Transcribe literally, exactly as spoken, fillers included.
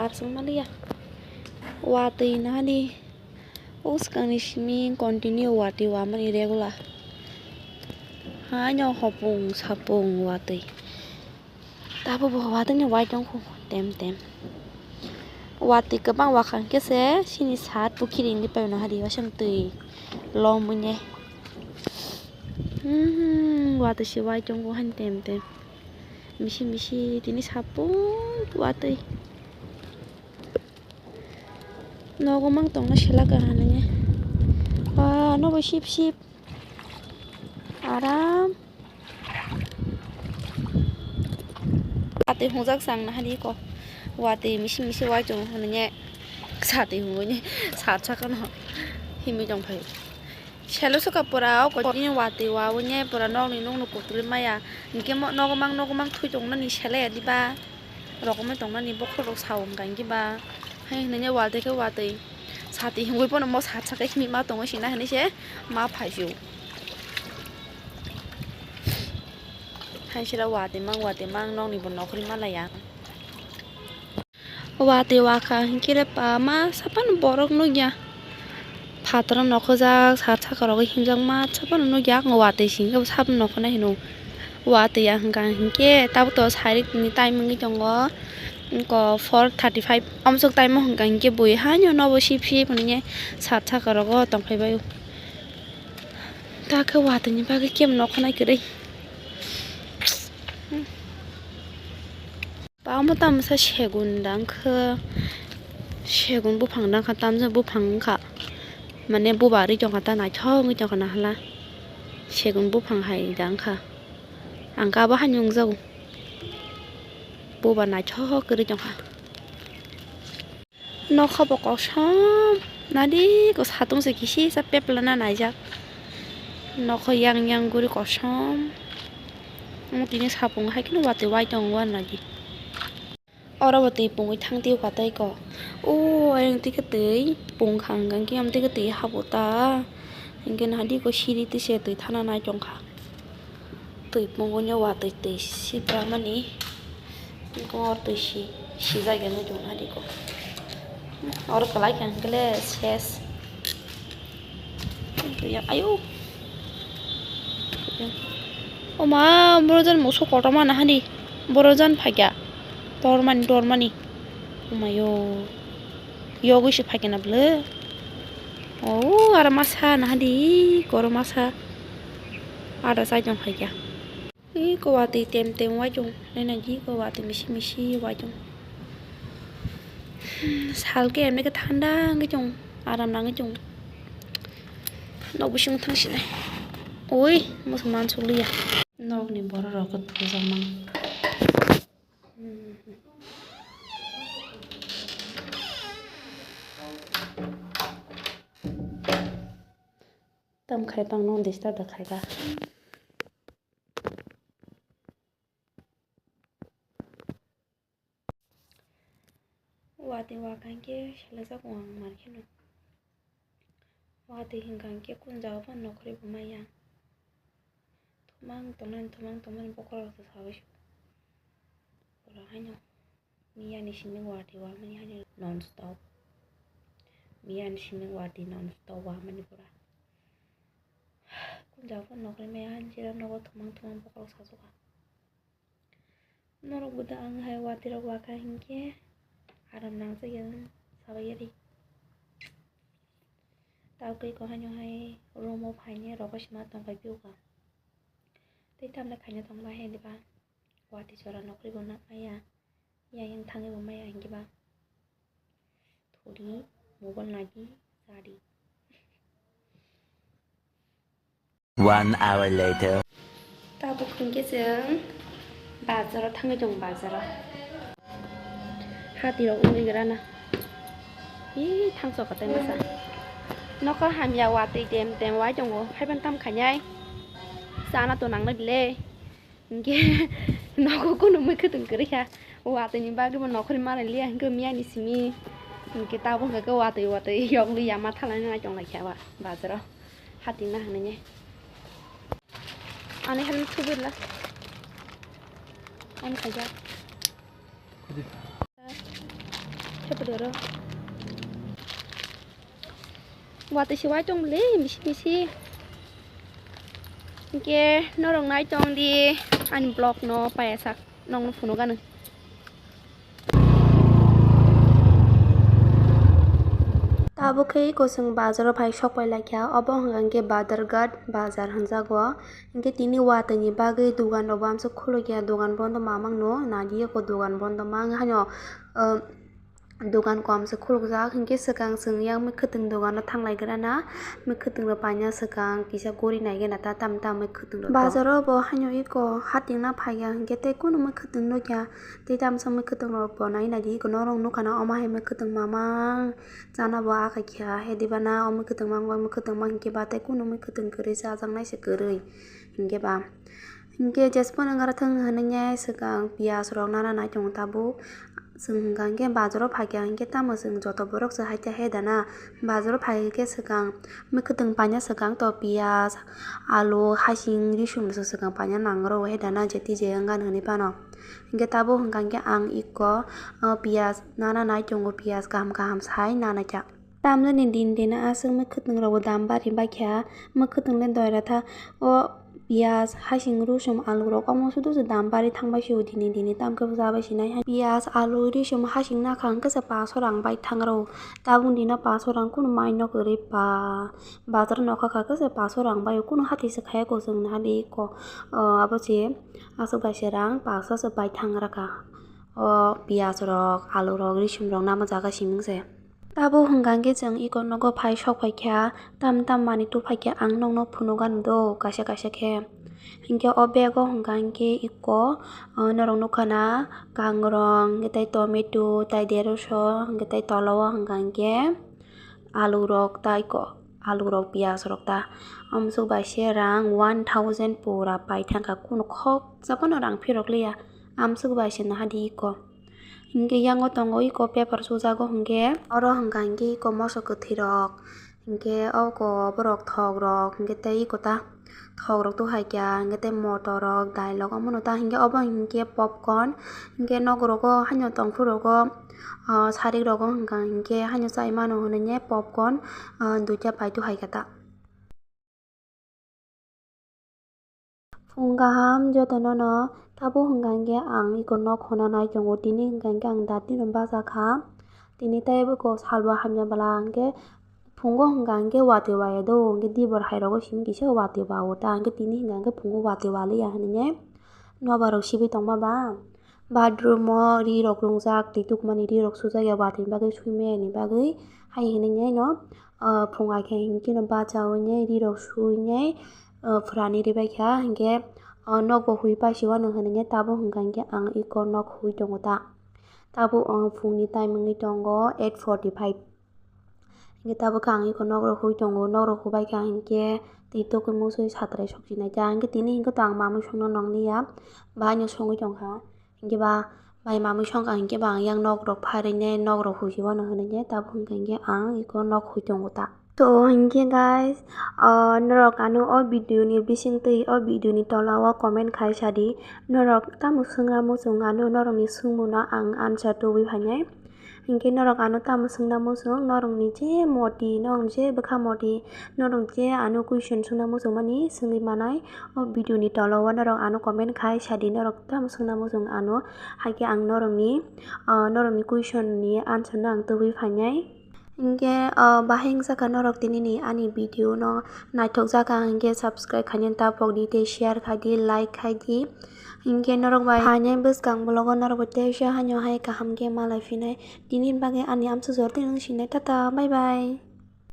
Aswk maliya. Watwi nahadi. O swkangni simi continue watwi wamani regular. Haino hopung sapung watwi. Tabukbo watwino wai tongkhu tem tem. Watwi kwbang wakha hwnkhe se sini sat pukiri ni paio nahadi wasang twi lomwini. Hmm, watwi se wai tongo haino tem tem. Misi misi tini sapung watwi. Nogo mang tongna sela kaha nini. Ah, nobo sip sip. Aram. Watwi hungjak chang nahadi ko. Watwi misi misi wai tong hwnwi satwi hwnwi sat sakano himwi tong phai. Selo swkha pura o kotini watwi wawi ne pura nokni nokno kutulwi maya. Hinkhe mo-, nogo mang nogo mang thwi tongnani sele ya diba? Rokomwi tongnani bokhorok sao wngkha hinkhe ba. Hai hinwi ne watwi khe watwi. Sati himwi pono mo sat sakai himwi ma tongo sina hinwi se ma phaisio. Hai sira watwi mang watwi mang nokni bo nokhorwi ma laya. Watwi wakha hinkhe le pama sapan borok nukya. Phataro nokhojak sat saka rogo himjak ma sapan nukya ang watwi singkhe bo sapan nokho nai hino. Watwi ya hwnkha hinkhe tabuk to sarik ni time wngwi tongo. Wngkha four thirty five amsok time o hwnkha hinkhe bui haino nobo sip sip hwnwi sat saka rogo tongphai bai. Takhe watwi ni bagwi kebo nokho nai kwrwi. Pamo tamsa segun dang khe, segun buphang dang kha, tamsa buphang wngkha, mane buba rwi tongkha ta naithok wngwi tongkha nahala, segun buphang hai dang kha, ang khe abo haino wngjago, buba naithok kwrwi tongkha. Nokha bo kosom nadi ko satung se kisi sa peplana naijak, nokha yang yang guri kosom, omo tini sapung hai kheno watwi wai tongo nadi. Oro bo twi pungwi thang twi kha tei ko. O ayang twi khe twi pung kha hwnkha khe, omo twi khe twi habo ta. Hinkhe nahadi ko siri twi se twi thana nai tong kha. Twi pungo ni watwi twi sipra mani. Hinkhe oro twi si, sijak ya nai tong nahadi ko. Oro kwlai kha hinkhe le ses. Ayo. O ma, boro jan musu kotorma nahani. Boro jan phaikya. Tormani, tormani. O mayo. Yogwi se phaikya na bwle. O, aro masa nahadi, koro masa. Ada sai tong phaikya. Ih, ko watwi tem tem wai chwng. Nai nai di, ko watwi misi misi wai chwng. Hmm, sal khe emne khe thanda wngwi chwng, aram nangwi chwng. Nok bising thang sinai. Oi, muchung mansuk liya. Nokni borok rok khe thujak mang. Hmm. Tam khai tang nong disturb da khai ba. Watwi wakha hinkhe selajak o ang mar kheno. Watwi hinkha hinkhe kunjao phano nokhorwi bo maya. Thumang tongnani, thumang tongnani bokhorok rok saui se. Pura haino miyani simi watwi wamani haino non stop. Miyani simi watwi non stop wamani pura. Kunjao phano nokhorwi maya haino sira nogo thumang thumang bokhorok sajokha. Norok bo da ang hai watwi rok wakha hinkhe aram nangjakya sabai yari. Tabukhe ko haino hai room o phainai rok bai sima tongphai phiyokha. Tei tamle khaina tongba hai diba watwi jora nokhorwi bo nang maya, yang yang thangwi bo maya hinkhe ba. Thudi, mobile nadi, sadi. One hour later. Tabuk hinkhe chwng bazaro thangwi tongo, bazaro. Hati rok wngwi grana. Ih, thangso kwtai masa. Nokha hamya watwi tem tem wai tongo. Haiban tam khainai. Chana to nangnai bile. Hinkhe nogo kunu mui kwtwng kwrwi kha. Watwi ni bagwi bo nokhorwi manai liya hinkhe miyani simi. Hinkhe tabuk hinkhe watwi watwi yokli ya ma thalai nai tong lai kha ba bazaro. Hati na hinwi. Ani hal thubui la. Ani khaja. Khudi. Watwi se wai tong le misi misi. Hinkhe norok nai tong di ani vlog no paiya sak nokno phunuk gano. Tabuk khe eko chwng bazaro phai sok pai laikha, obo hwnka hinkhe Badharghat bazar hwnjago. Hinkhe tini watwi ni bagwi dogan rok bo amsuk khulukya, dogan bondo ma mangno nadi eko dogan bondo ma wng haino, ah, dogan kom se khulukjak, hinkhe swkang chwng yang mwkhwtwng dogano thanglaigrana, mwkhwtwng rok paina swkang kisa guri naigena ta tam tam mwkhwtwng rok. Bazaro bo haino eko hatingna phaiya hinkhe tei kunu mwkhwtwng nukya, tei tamsa mwkhwtwng rok bo nai naidi eko norok nukha na omo hai mwkhwtwng mamang chana bo akai kha he dibana o mwkhwtwng mang bai mwkhwtwng mang hinkhe ba tei kunu mwkhwtwng kwrwi chajaknai se kwrwi hinkhe ba. Hinkhe jesphano wngkha thung hinwi swkang piyaj rok nana nai tongo tabuk. Chwng hwnka hinkhe bazaro phaikha hinkhe tamo chwng joto borok se haikhe he dana. Bazaro phai hinkhe swkang mwkhwtwng paina swkang to piyaj, alu, hasing, risum se swkang paina nangrw he dana jeti je wngkha hinwi phano. Hinkhe tabuk hwnka hinkhe ang eko, o, piyaj nana nai tongo, piyaj kaham kaham sai nanaikha. Tamjani din din aswk mwkhwtwng rokbo dam bari baikha, mwkhwtwng le doira tha o piyaj, hasing, rusum, alu rok omo sudu se dam bari thangbai sio dini dini tamkhe bo chabai sinai hai. Piyaj, alu, risum, hasing nakha hwnkhe se paso rang bai thangrw, tabuk dino paso rang kunu mai no kwrwi pa bazar nokha kha khe se paso rang bai kunu hati se khaya ko chwng nahadi ko, o, abo se aswk bai se rang paso se bai thangra kha o piyaj rok, alu rok, risum rok namo jaga siming se. Tabuk hwnka hinkhe chwng eko nogo phai sok phaikha, tam tam manwi tubuphaikha ang nokno phunukgano do kaisa kaisa khe. Hinkhe o bego hwnka hinkhe eko, o, norok nukha na kangrong, hinkhe tei tomato, tei deroso, hinkhe tei tola o hwnka hinkhe alu rok ta eko, alu rok, piyaj rok ta. Amsuk bai se rang one thousand pura pai thangkha, kunu khok chapano rang phirok liya, amsuk bai se nahadi eko. Hinkhe yango tongo eko paper sujago hinkhe oro hwnka hinkhe eko moso kwthwi rok hinkhe oko borok thok rok hinkhe tei eko ta thok rok tubuphaikha hinkhe tei motor rok dai rok omono ta hinkhe obo hinkhe popcorn hinkhe nok rogo haino tongphuru rogo, ah, sarik rogo hwnka hinkhe haino chai mano hinwi popcorn, ah, duita pai tubuphaikha ta. Phung kaham jotonono, tabuk hwnka hinkhe ang eko nok hona nai tongo, tini hwnka hinkhe ang datino bachakha, tini teibo eko salbo hamya bwla hinkhe phungo hwnka hinkhe watwi waya do, hinkhe dibor hai rogo simi kisa watwi wao ta, hinkhe tini hwnka hinkhe phungo watwi waliya hinwi nobar rok sibwi tongma ba. Bathroom o ri rok rungjak, twi tukmani ri rok sujak ya, watwi ni bagwi, swi maya ni bagwi. Hai hinwi nai no, ah, phung ai khe hinkhe no bachaui nai ri rok sui nai, ah, phrani ri bai kha. Hinkhe, ah, nogo hui paisi wano hinwi nai tabuk hwnka hinkhe ang eko nok hui tongo ta. Tabuk, ah, phung ni time wngwi tongo eight forty five. Hinkhe tabuk khe ang eko nok rok hui tongo, nok rok hubai kha hinkhe twi tokhe musui satrai sokchinai ta. Hinkhe tini hinkhe to ang mamui songno nang liya, bahai no songwi tongkha. Hinkhe ba bai mamui songkha hinkhe ba ang yang nok rok pharinai, nok rok huiwi wano hinwi tabuk hinkhe ang eko nok hui tongo ta. So hinkhe guys, ah, norok ano o video ni bisingtwi, o video ni tola o comment khai sadi, norok tamo swngra muchung ano norok ni swngmung no ang answer tubui phainai. Hinkhe norok ano tamo swngna muchung, norokni je moti, norokni je bwkha moti, norok je ano question swngna muchungmani swngwi manai, o video ni tola o norok ano comment khai sadi, norok tamo swngna muchung ano, haikhe ang norokni, ah, norokni question ni answer no ang tubui phainai. Hinkhe, ah, bahai wngjakha norok tinini ani video no naithok jakha hinkhe subscribe khainani ta pokdi tei share khaidi, like khaidi. Hinkhe norok bai phainai bwskang vlog o norok bai teisa haino hai kaham khe malai phinai. Tini bagwi ani amsuk jor tini wng sinai. Tata, bye bye.